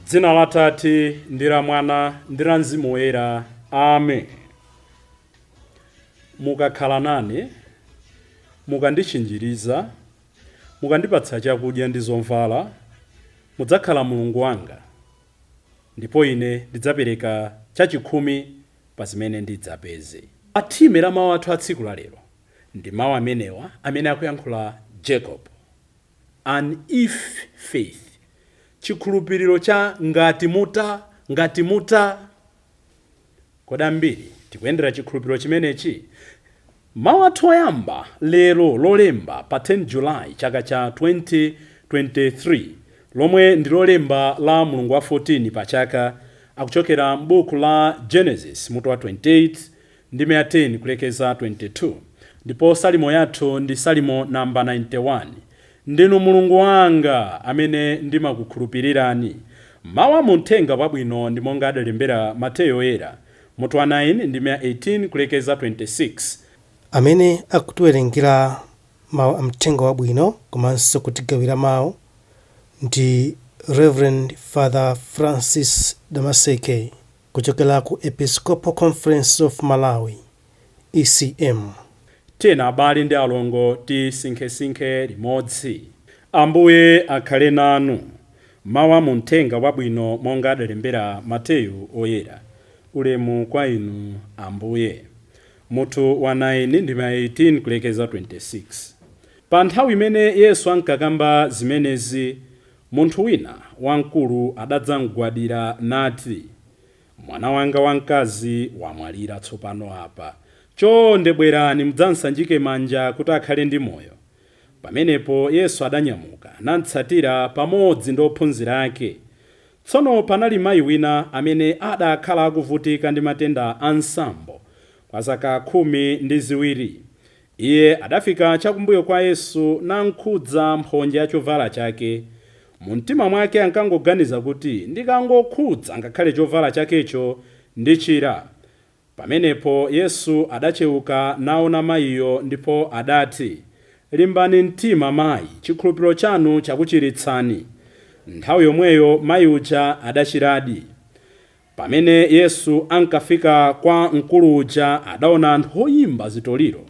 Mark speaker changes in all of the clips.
Speaker 1: Dzina la Tate ndi la Mwana ndi la Mzimu Woyera. Amen. Mukakhala nane, mukanditchinjiriza, mukandipatsa chakudya ndi zovala, mudzakhala Mulungu wanga, ndipo ine ndidzapereka chachikhumi pa zimene ndidzapeze. Pa theme la mawu athu a tsiku la lero ndi mawu amenewa amene akuyankhula Jacob. An if faith, chikhulupiriro cha ngati muta, ngati muta. Kodi ambiri tikuyendera chikhulupiriro chimenechi? Mawu athu oyamba lero Lolemba pa 10 July chaka cha 2023, lomwe ndi Lolemba la mulungu wa 14 pa chaka, akuchokera m'buku la Genesis mutu wa 28 ndime ya 10 kulekeza 22, ndipo salimo yathu ndi Salimo namba 91, "Ndinu Mulungu wanga amene ndimakukhulupirirani." Mawu a muthenga wabwino ndi monga adalembera Mateyo Oyera mutu wa 9 ndime ya 18 kulekeza 26.
Speaker 2: Amene akutiwerengera mawu a mthenga wabwino komanso kutigawira mawu ndi Reverend Father Francis Damaseke kuchokera ku Episcopal Conference of Malawi, ECM.
Speaker 1: Tiyeni abale ndi alongo, tisinkhesinkhe limodzi. Ambuye akhale nanu. Mawu a muthenga wabwino monga adalembera Mateyu Oyera. Ulemu kwa inu, Ambuye. Mutu wa 9 ndime 18 kulekeza 26. Pa nthawi imene Yesu ankakamba zimenezi, munthu wina wamkulu adadzamgwadira nati, "Mwana wanga wamkazi wamwalira tsopano apa. Chonde bwerani mudzamsanjike manja kuti akhale ndi moyo." Pamenepo Yesu adanyamuka namtsatira pamodzi ndi ophunzira ake. Tsono panali mayi wina amene adakhala akuvutika ndi matenda a nsambo kwa zaka 12. Iye adafika chakumbuyo kwa Yesu namkhudza mphonje ya chovala chake. Mumtima mwake ankangoganiza kuti, "Ndikangokhudza ngakhale chovala chakecho, ndichira." Pamenepo Yesu adachewuka naona mayiyo ndipo adati, "Limbani mtima mayi, chikhulupiriro chanu chakuchiritsani." Nthawi yomweyo mayi uja adachiradi. Pamene Yesu ankafika kwa mkulu uja, adaona anthu oyimba zitoliro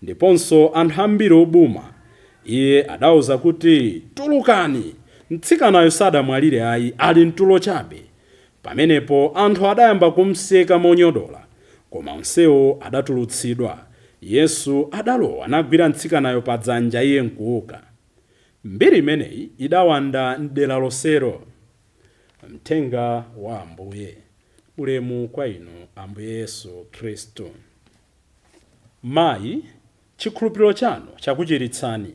Speaker 1: ndiponso anthu ambiri obuma. Iye adawauza kuti, "Tulukani! Mtsikanayo sadamwalire ayi, ali mtulo chabe." Pamenepo anthu adayamba kumseka monyodola. Koma onsewo adatulutsidwa, Yesu adalowa nagwira mtsikanayo pa dzanja, iye nkuuka. Mbiri imeneyi idawanda m'dera lonselo. Mthenga wa Ambuye. Ulemu kwa inu, Ambuye Yesu Khristu. "Mayi, chikhulupiriro chanu chakuchiritsani."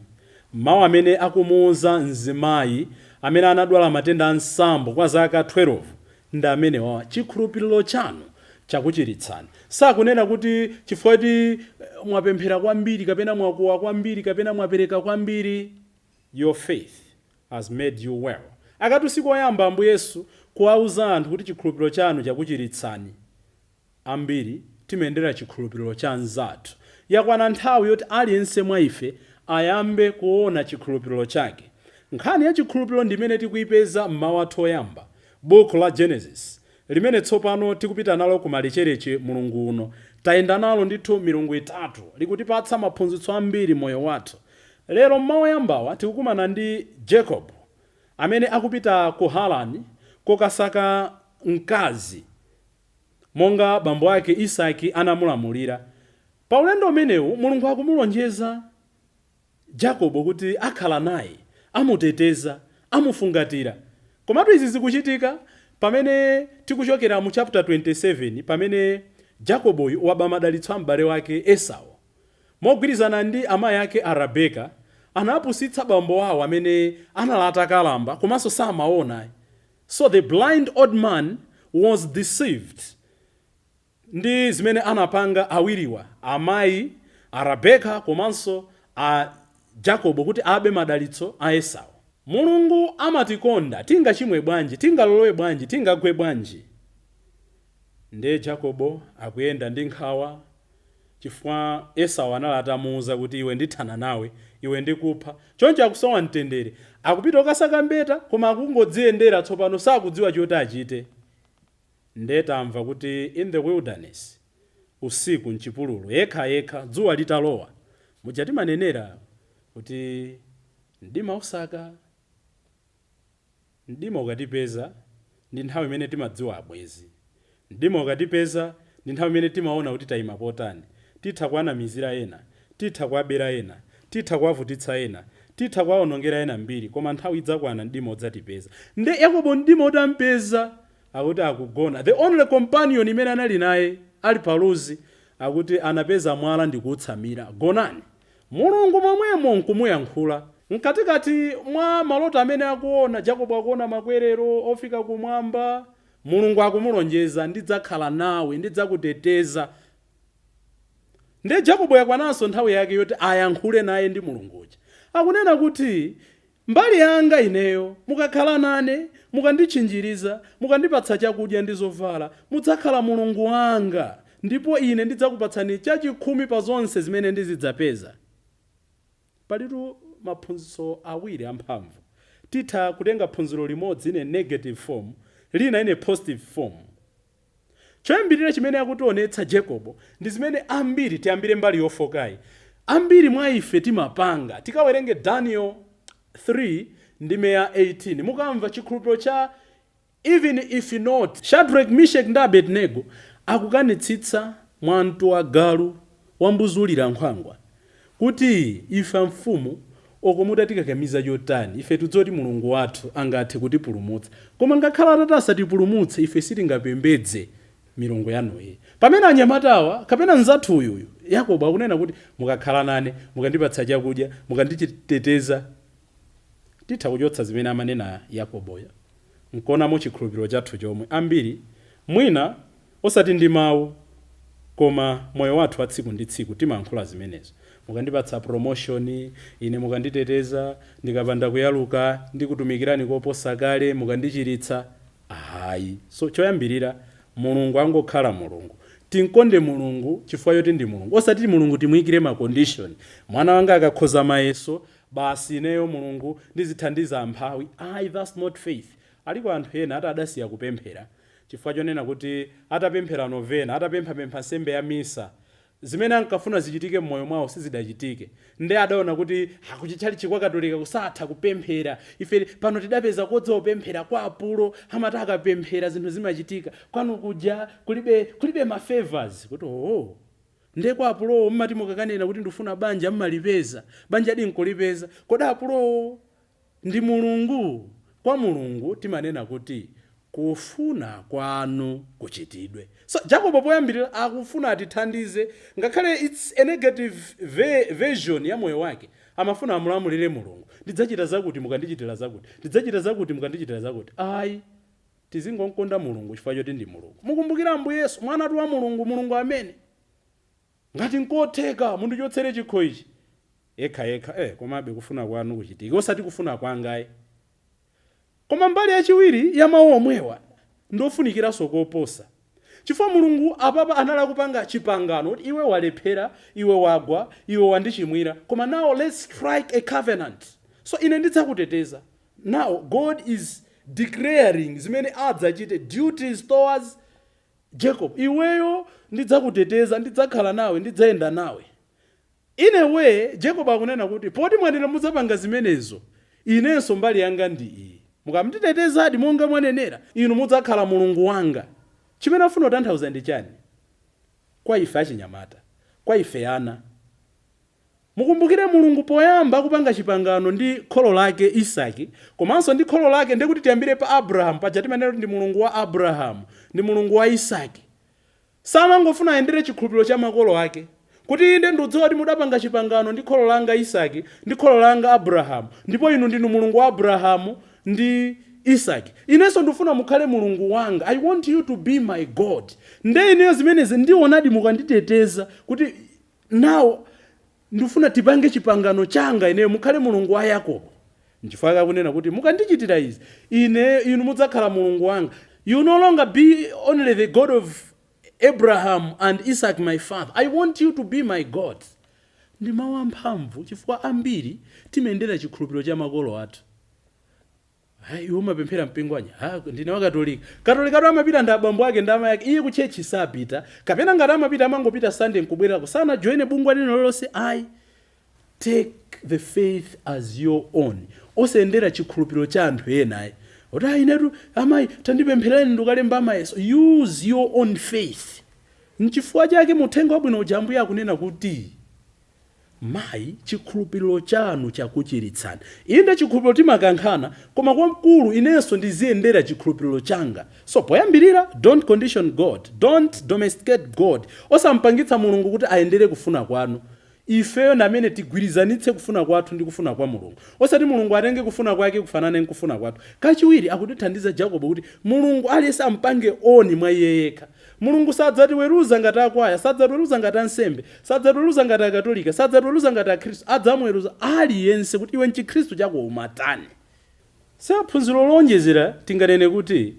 Speaker 1: Mawu amene akumuuza mzimayi amene anadwala matenda a nsambo kwa zaka 12 ndi amenewawa: "Chikhulupiriro chanu chakuchiritsani." Sakunena kuti chifukwa kuti mwapemphera kwambiri kapena mwakuwa kwambiri kapena mwapereka kwambiri. "Your faith has made you well." Akatu sikoyamba Ambuye Yesu kuwauza anthu kuti chikhulupiriro chanu chakuchiritsani. Ambiri timayendera chikhulupiriro cha anzathu. Yakwana nthawi yoti aliyense mwa ife ayambe kuona chikhulupiriro chake. Nkhani ya chikhulupiriro ndi imene tikuyipeza m'mawu athu oyamba, buku la Genesis, limene tsopano tikupita nalo ku malechereche mulungu uno. Tayenda nalo ndithu milungu 3, likutipatsa maphunzitso ambiri moyo wathu. Lero m'mawu oyambawa tikukumana ndi Jacob amene akupita ku Harani kokasaka mkazi monga bambo ake Isaki anamulamulira. Pa ulendo umenewu Mulungu akumulonjeza Jacobo kuti akhala naye, amuteteza, amufungatira. Komatu izi zikuchitika pamene tikuchokera mu chapter 27, pamene Jacoboyu waba madalitso a m'bale wake Esau. Mogwirizana ndi amayi ake a Rabeka, anapusitsa bambo awo amene anali atakalamba komanso samaona. So the blind old man was deceived ndi zimene anapanga awiriwa, amayi a Rabeka komanso a Jacobo, kuti abe madalitso a Esau. Mulungu amatikonda, tingachimwe bwanji, tingalolowe bwanji, tingagwe bwanji? Ndiye Jacobo akuyenda ndi nkhawa. Chifukwa Esau anali atamuwuza kuti, "Iwe ndithana nawe, iwe ndikupha." Choncho akusowa mtendere, akupita kukasaka mbeta, koma akungodziyendera. Tsopano sakudziwa choti achite. Nde tamva kuti in the wilderness, usiku, mchipululu, yekhayekha, dzuwa litalowa, muja timanenera kuti mdima usaka, mdima ukatipeza ndi nthawi imene timadziwa abwezi. Mdima ukatipeza ndi nthawi imene timaona kuti tayima potani. Titha kuwanamizira ena, titha kuwabera ena, titha kuwavutitsa ena, titha kuwawonongera ena mbiri, koma nthawi idzakwana mdima udzatipeza. Nde Yakobo mdima utampeza, akuti akugona. The only companion imene anali naye ali paluzi, akuti anapeza mwala ndi kuutsamira. Gonani Mulungu momwemo nkumuyankhula. Mkatikati mwa maloto amene akuona Jacobo, akuona makwerero ofika kumwamba. Mulungu akumulonjeza, "Ndidzakhala nawe, ndidzakuteteza." Ndiye Jacobo yakwananso nthawi yake yoti ayankhule naye ndi Mulungu uja. Akunena kuti, "Mbali yanga ineyo, mukakhala nane, mukanditchinjiriza, mukandipatsa chakudya ndi zovala, mudzakhala Mulungu wanga, ndipo ine ndidzakupatsani chachikhumi pa zonse zimene ndizidzapeza." Palitu maphunzitso awiri amphamvu. Titha kutenga phunziro limodzi in a negative form, lina in a positive form. Choyambirira chimene akutionetsa Jacobo ndi zimene ambiri, tiyambire mbali yofokayi, ambiri mwa ife timapanga. Tikawerenge Daniel 3 ndime ya 18, mukamva chikhulupiriro cha "even if not". Shadrach, Meshach ndi Abednego akukanitsitsa mwantu wa galu wambuzulira nkhwangwa kuti, "Ife mfumu, oko mutatikakamiza chotani, ife tidzoti Mulungu wathu angathe kutipulumutsa, koma ngakhala atati asatipulumutse, ife sitingapembedze milungu yanuyi." Pamene anyamatawa kapena mzathu uyuyu Yakobo akunena kuti, "Mukakhala nane, mukandipatsa chakudya, mukanditeteza." Titha kuchotsa zimene amanena Yakoboyo nkuonamo chikhulupiriro chathu chomwe ambiri mwina osati ndi mawu, koma moyo wathu wa tsiku ndi tsiku timayankhula zimenezo: "Mukandipatsa promotion ine, mukanditeteza, ndikapanda kuyaluka, ndikutumikirani koposa kale, mukandichiritsa." Ayi. So choyambirira, Mulungu angokhala Mulungu. Tinkonde Mulungu chifukwa choti ndi Mulungu, osati Mulungu timuyikire ma condition: "Mwana wanga akakhoza mayeso, basi ineyo Mulungu ndizithandiza amphawi." Ayi, that's not faith. Aliko anthu ena ati adasiya kupemphera chifukwa chonena kuti atapemphera novena, atapemphapempha nsembe ya misa, zimene ankafuna zichitike m'moyo mwawo sizidachitike. Nde adaona kuti akuchitchalichi kwa Katolika kusatha kupemphera, ife pano tidapeza kodziwa kupemphera kwa apulo, amati akapemphera zinthu zimachitika, kwanu kuja kulibe, kulibe ma favors. Kuti oh, nde kwa apulowo mmati mukakanena kuti ndifuna banja mmalipeza, banja dinkulipeza. Kodi apulowo ndi Mulungu? Kwa Mulungu timanena kuti, "Kufuna kwanu kuchitidwe." So Jacobo poyambirira akufuna atithandize, ngakhale it's a negative version ya moyo wake. Amafuna amulamulire Mulungu: "Ndidzachita zakuti mukandichitira zakuti, ndidzachita zakuti mukandichitira zakuti." Ayi, tizingonkonda Mulungu chifukwa choti ndi Mulungu. Mukumbukira Ambuye Yesu, mwanatu wa Mulungu, Mulungu amene, "Ngati nkotheka, mundichotsere chikho ichi." Yekha yekha, "Komabe kufuna kwanu kuchitike, osati kufuna kwangayi." Koma mbali yachiwiri ya mawu omwewa ndofunikiranso koposa, chifukwa Mulungu apapa anali akupanga chipangano kuti, "Iwe walephera, iwe wagwa, iwe wandichimwira, koma now let's strike a covenant. So ine ndidzakuteteza." Now God is declaring zimene adzachite, duties towards Jacob: "Iweyo ndidzakuteteza, ndidzakhala nawe, ndidzayenda nawe." In a way, Jacob akunena kuti, "Poti mwanena mudzapanga zimenezo, inenso mbali yanga ndi iyi. Mukamtitetezadi monga mwanenera, inu mudzakhala Mulungu wanga." Chimene afuna kutanthauza ndi chani kwa ife achinyamata, kwa ife ana? Mukumbukire Mulungu poyamba akupanga chipangano ndi kholo lake Isaki, komanso ndi kholo lake, ndikuti tiyambire pa Abrahamu. Paja timanena kuti ndi Mulungu wa Abrahamu, ndi Mulungu wa Isaki. Samangofuna ayendere chikhulupiriro cha makolo ake, kuti, "Inde, ndikudziwa kuti mudapanga chipangano ndi kholo langa Isaki ndi kholo langa Abrahamu, ndipo inu ndinu Mulungu wa Abrahamu ndi Isaki. Inenso ndifuna mukhale Mulungu wanga. I want you to be my God. Nde ineyo zimenezi ndionadi mukanditeteza, kuti now ndifuna tipange chipangano changa, ineyo mukhale Mulungu wa Yakobo." Nchifukwa kakunena kuti, "Mukandichitira izi ine, inu mudzakhala Mulungu wanga. You no longer be only the God of Abraham and Isaac my father. I want you to be my God." Ndi mawu amphamvu, chifukwa ambiri timayendera chikhulupiriro cha makolo athu. "Hayi, iwe umapemphera mpingo wanji?" "Ha, ndine wakatolika." Katolikatu amapita ndi abambo ake ndi amayi ake. Iye ku church sapita, kapena ngati amapita, amangopita Sunday nkubwerako. Sanajoine bungwe lino lolonse, ayi. Take the faith as your own, osayendera chikhulupiriro cha anthu ena, ayi. Kuti, "Ayi, inetu amayi tandipempherani ndikalemba amayeso." Use your own faith. Nchifukwa chake muthenga wabwino uja Ambuye akunena kuti, "Mayi, chikhulupiriro chanu chakuchiritsani." Inde, chikhulupiriro timakankhana, koma kwamkulu inenso ndiziyendera chikhulupiriro changa. So poyambirira, don't condition God, don't domesticate God. Osampangitsa Mulungu kuti ayendere kufuna kwanu. Ifeyo namene tigwirizanitse kufuna kwathu ndi kufuna kwa Mulungu, osati Mulungu atenge kufuna kwake kufanane nkufuna kwathu. Kachiwiri, akutithandiza Jacobo kuti Mulungu aliyense ampange own mwa iye yekha. Mulungu sadzatiweruza ngati akwaya, sadzatiweruza ngati ansembe, sadzatiweruza ngati Akatolika, sadzatiweruza ngati Akhristu. Adzamuweruza aliyense kuti, "Iwe, mchikhristu chako umatani?" Phunziro lonjezera, tinganene kuti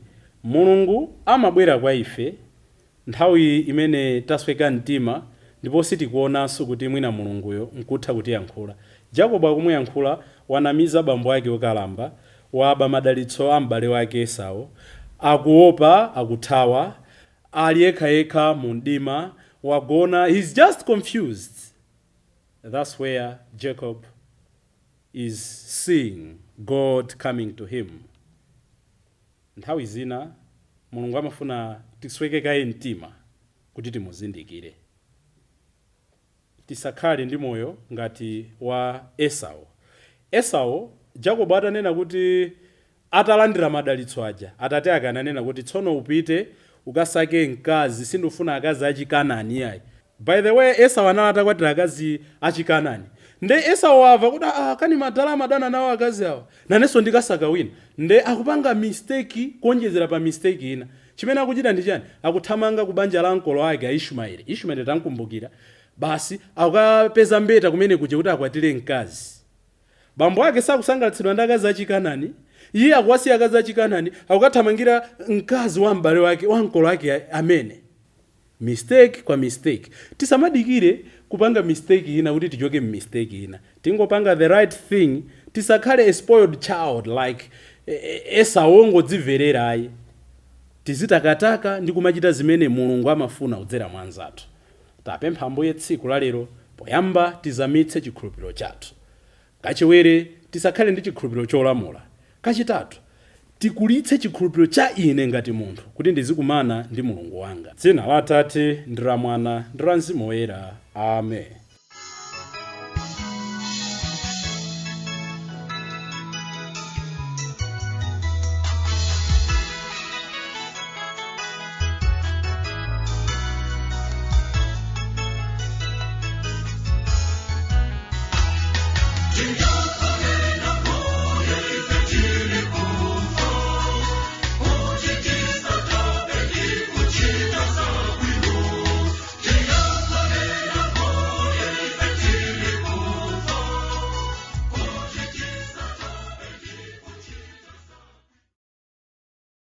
Speaker 1: Mulungu amabwera kwa ife nthawi imene tasweka mtima ndipo sitikuonanso kuti mwina Mulunguyo nkutha kutiyankhula. Jacobo akumuyankhula, wanamiza bambo ake okalamba, waba madalitso a m'bale wake Esau, akuopa, akuthawa, ali yekhayekha mu mdima, wagona. He's just confused. That's where Jacob is seeing God coming to him. Nthawi zina Mulungu amafuna tisweke kaye mtima kuti timuzindikire. Tisakhale ndi moyo ngati wa Esau. Esau, Jacobo atanena kuti, atalandira madalitso aja, atate ake ananena kuti, "Tsono upite ukasake mkazi, sindifuna akazi achikanani ayi." By the way, Esau anali atakwatira akazi achikanani. Nde Esau wamva kuti, "Ah, kani madala amadana nawo akazi awa, nanenso ndikasaka wina." Nde akupanga mistake kuonjezera pa mistake ina. Chimene akuchita ndi chani? Akuthamanga ku banja la mkolo ake a Ismaeli. Ismaeli tamkumbukira. Basi, akapeza mbeta kumene kuja kuti akwatire mkazi. Bambo ake sakusangalatsidwa ndi akazi achikanani. Iye akuwasiya akazi achikanani, akukathamangira mkazi wa m'bale wake, wa mkolo wake amene. Mistake kwa mistake. Tisamadikire kupanga mistake ina kuti tichoke mistake ina. Tingopanga the right thing. Tisakhale a spoiled child like Esau, wongodzimverera, ayi. Tizitakataka ndi kumachita zimene Mulungu amafuna kudzera mwa anzathu. Tapempha Ambuye tsiku la lero, poyamba tizamitse chikhulupiriro chathu, kachiwiri tisakhale ndi chikhulupiriro cholamula, kachitatu tikulitse chikhulupiriro cha ine ngati munthu kuti ndizikumana ndi Mulungu wanga. Dzina la Atate ndi la Mwana ndi la Mzimu Woyera, amen.